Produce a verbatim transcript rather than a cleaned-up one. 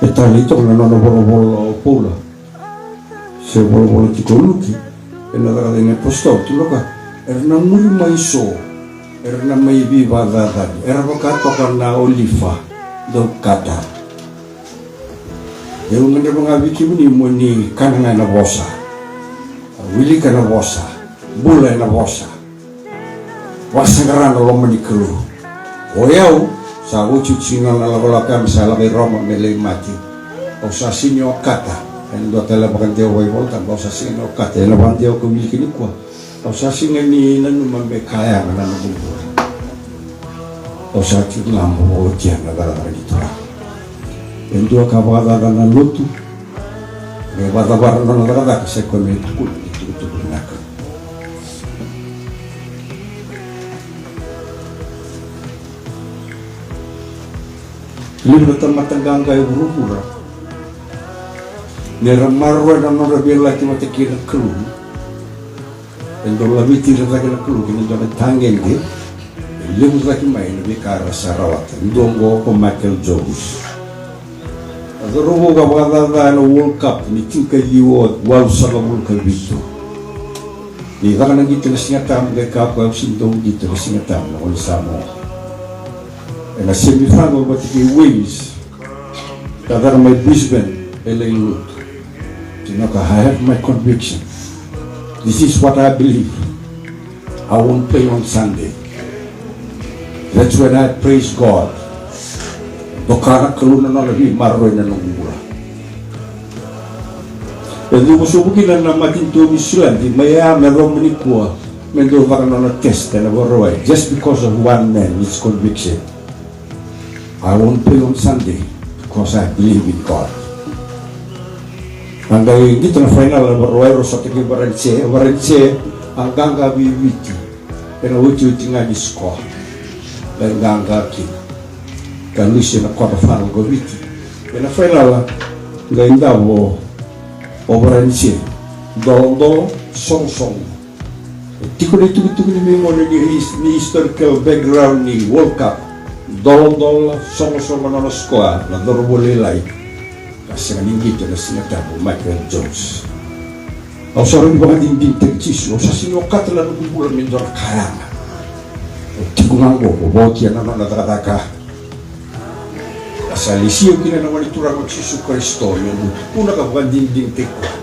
E talei toka na nona volavola o Paula, se volavola tiko o Luke, ena Cakacaka ni Apositolo, tukuna o koya, era na muri mai so, era na mai veivakacacani, era vaka toka na olifa dau kata. Au gadreva ga vei kemuni mo ni kana ga ena vosa, wilika na vosa, bula ena vosa, vakasaqara na loma ni Kalou. O yau sa otioti na nona lakolako ya me sa lako i Roma me lai mate. Au sa sega ni okata ena dua tale vakadewa vakaivolatabu, au sa sega ni okata ena vakadewa ka wilika nikua. Au sa sega ni nanuma me ka yaga na noqu bula. Au sa tiko ga mo vakaotia na cakacaka ni Turaga. E dua ka vakacaca na lotu, me vakacavara na nona cakacaka, sa i koya me tukuna na itukutuku vinaka. Levu na tamata qaqa e vuravura, ni ra maroroya na nodra veiyalayalati vata kei na Kalou, e dau laveti ira cake na Kalou ki na dua na itagede e levu cake mai na veika era sa rawata. Dua oqo ko Michael Jones. A cauravou ka vakacaca ena World Cup ni tinikaciwa walusagavulu ka vitu. Ni caka na qito ena Sigatabu, qai kaya o koya, au sega ni dau qito ena Sigatabu na gauna sa moce. Ena semifinal vata kei Wales, ka caka mai Brisbane, e lai lotu. Tukuna o koya, I have my conviction. This is what I believe. I won't play on Sunday. That's when I praise God. Doka na Kalou na nona veimaroroi na noqu bula. E cuva sobu kina na matanitu o Niu Siladi, mai ya me yacova nikua me dau caka na nona test ena Vakarauwai. Just because of one man, his conviction. I won't play on Sunday because I believe in God. A qai qito na final na Vakarauwai, rau sota kei Varanise. Varanise a qaqa vei Viti ena otioti ga ni score. Qai qaqa kina ka lusi ena quarter final ko Viti. Ena final qai davo o Varanise, dolodolo, sogosogo. E tiko na itukutuku ni veigone ni his-, ni historical background ni World Cup. Dolodolo, sogosogo na nona score na cauravou lailai. Ka sega ni qito ena Sigatabu, Michael Jones. Au sa rawa ni vakadinadinataki Jisu, au sa sega ni okata na noqu bula me dua na ka yaga. Au tiko ga oqo, au vakaotia na nona cakacaka. Ka sa lesi au kina na Gone Turaga o Jisu Karisito, meu tukuna ka vakadinadinataki koya.